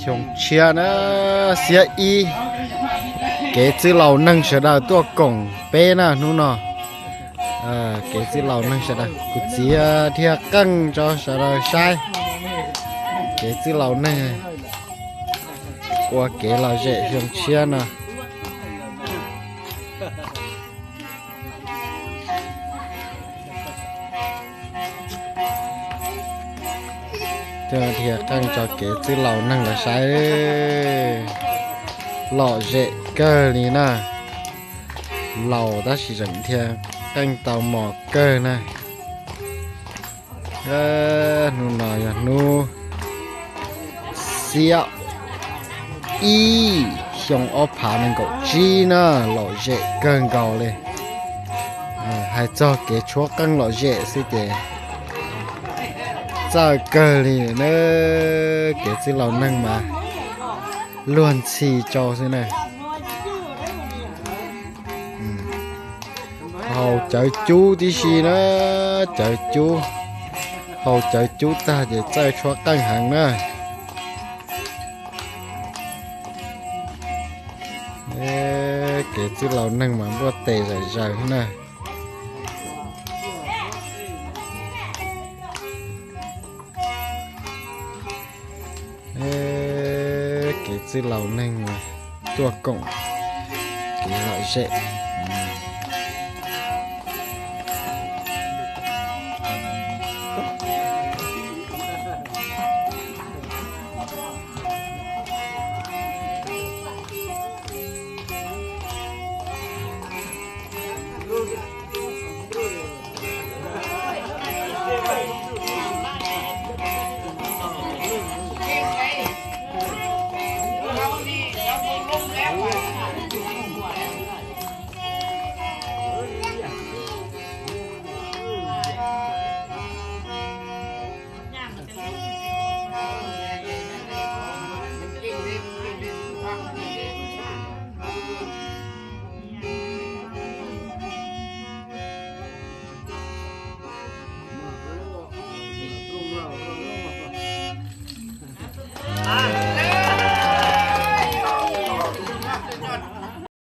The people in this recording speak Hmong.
Xyoo tshiab na, xiab ib, kev txwj laus neeg sawv daws tuaj koom peb na hnub no. Kev txwj laus neeg sawv daws, kuv txiav dhia qeej rau sawv daws saib. Kev txwj laus neeg ua kev lom zem xyoo tshiab no. Dhia qeej tso kev txwj laus neeg lawv saib, lom zem kawg li na. Laus tab sis tseem dhia qeej tau mos kawg na. Hnub no yog hnub xiab ib, xyoo ob phav nees nkaum tsib na, lom zem kawg nkaus li. Hais txog kev tshuab qeej lom zem xwb ces txawj kawg li na. Kev txwj laus neeg mas luag ntxhi tsau xwb na. Haus cawv cub tib si na, cawv cub, haus cawv cub tag ces txawj tshuab qeej heev na. Kev txwj laus neeg mas npuaj tes zom zaws na. Kev txwj laus neeg tuaj koom kev lom zem.